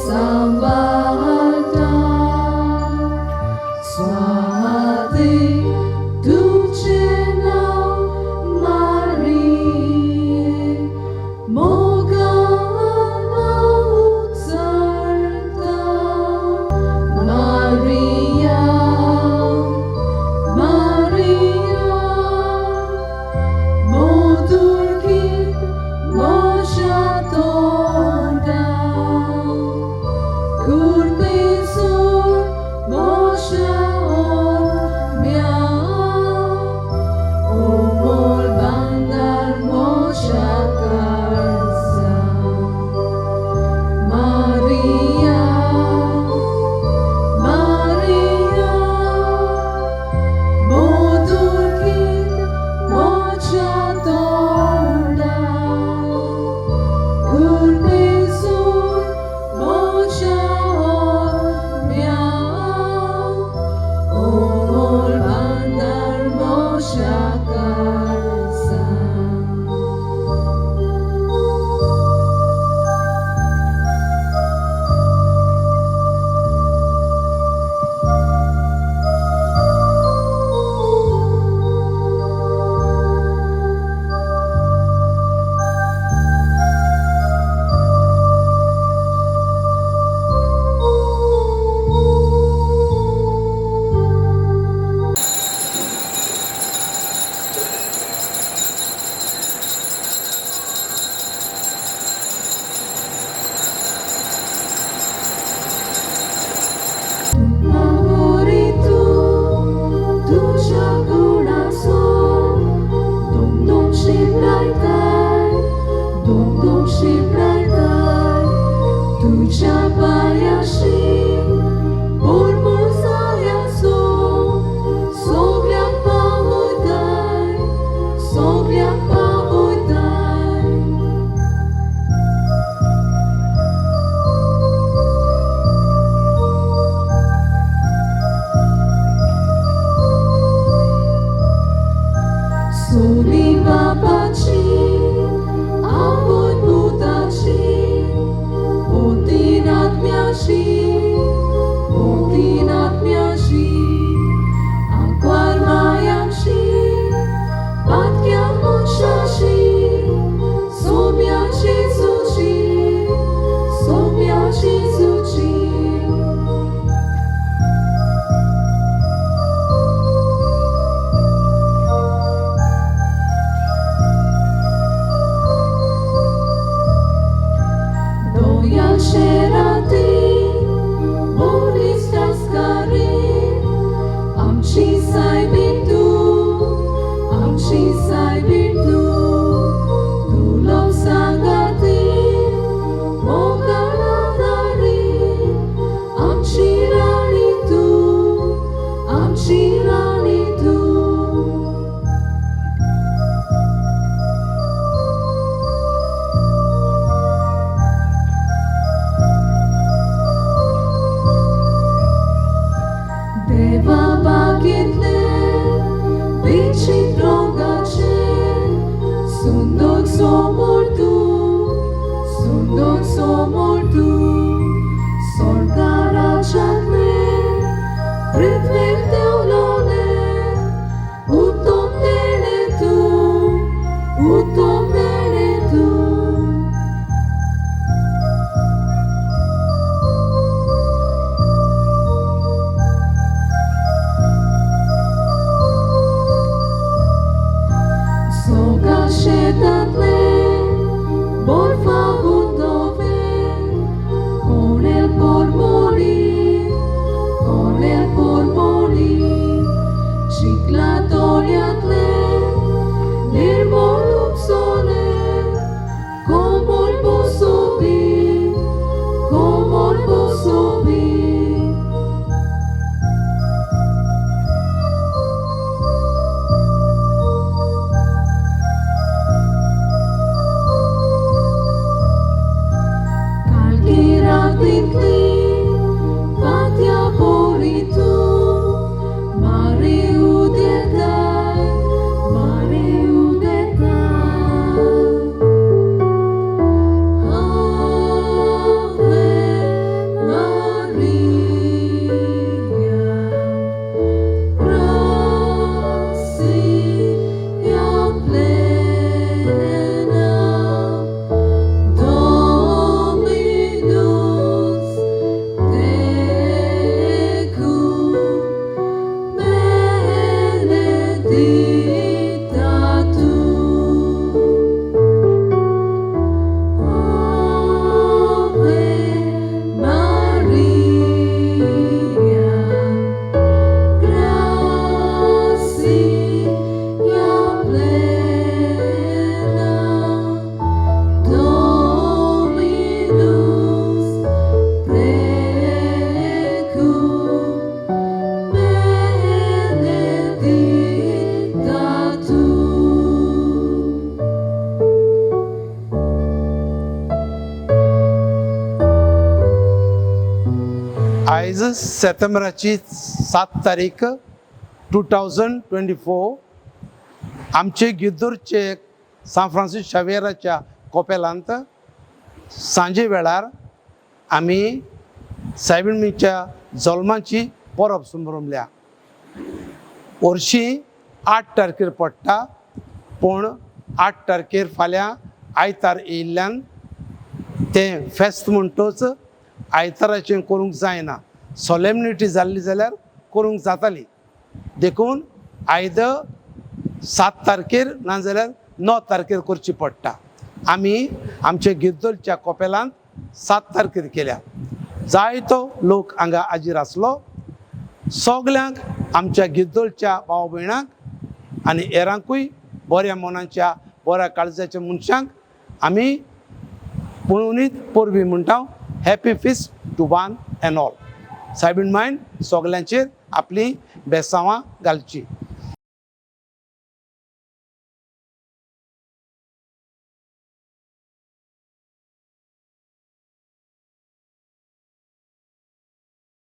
सांबाळटा. स्वाती तुझें नांव मारिये, मोगान हांव उचारता. मारिया, मारिया, मधुर गीत म्हज्या तोंडार, कृपेसूर म्हज्या आत्म्यार, अमोल भांडार म्हज्या काळजार. मारिया, मारिया, मधुर गीत म्हज्या तोंडार, कृपेसूर म्हज्या आत्म्यार, अमोल भांडार म्हज्या काळजार. मागोरी तूं तुज्या गुणाचो, दोन दोन शिंपडायताय, दोन दोन शिंपडायताय. तुज्या पांयाशी भरपूर जाल्याचो, सगळ्यांक पावयताय, सगळ्यांक पावयताय. सोली बापाची, आवय पुताची, पतीन आत्म्याची, पतीन आत्म्याची, आंकवार मायांची, पातक्या मनशाची, सोम्या जेजूची, सोम्या जेजूची. दोयाचे राती मनीस तास्कारी, आमची सायबीण तूं, आमची सायबीण तूं, तुलो सांगाती मोगान आदारी, आमची राणी तूं, आमची राणी तूं. देवा बागेंतले विचित्र रंगाचे सुंदर समोर तूं, सुंदर समोर तूं, स्वर्गाराज्यांतले पृथ्वीर देंवलोले उत्तम देणें तूं, उत्तम देणें तूं. सोगा शेतांतले बर्फा धवे, कोणेल पोरमोली, कोणेल पोरमोली, चिखला तोळ्यांतले निर्मळ उपसोले, कोमल बसोबी, कोमल बसोबी. कालके रातींतली पात्या पोरी तूं, मारे उदेताय, मारे उदेताय. आवे. आयज सेप्टेंबराची 7 तारीख 2024. आमचे गिद्दूरचे सांत फ्रांसीस शावेराच्या कोपेलांत सांजे वेळार आमी सायबिणीच्या जल्माची परब संभ्रमल्या. वर्शी 8 तारखेर पडटा, पूण 8 तारखेर फाल्यां आयतार येयल्ल्यान तें फेस्त म्हणटच आयताराचें करूंक जायना. सोलेमनिटी जाल्ली जाल्यार करूंक जाताली. देखून आयद 7 तारखेर नाजाल्यार 9 तारखेर करची पडटा. आमी आमच्या गिद्दोलच्या कोपेलांत 7 तारखेर केल्या. जायतो लोक हांगा हाजीर आसलो. सगल्यांक, आमच्या गिद्दोलच्या भाव भयणांक आनी हेरांकूय, बऱ्या मनाच्या बऱ्या काळजाच्या मनशांक आमी पुणूनीत परबीं म्हणटा. Happy feast to one and all. सायबीण मायन सगल्यांचेर आपली बेसांवां घालची.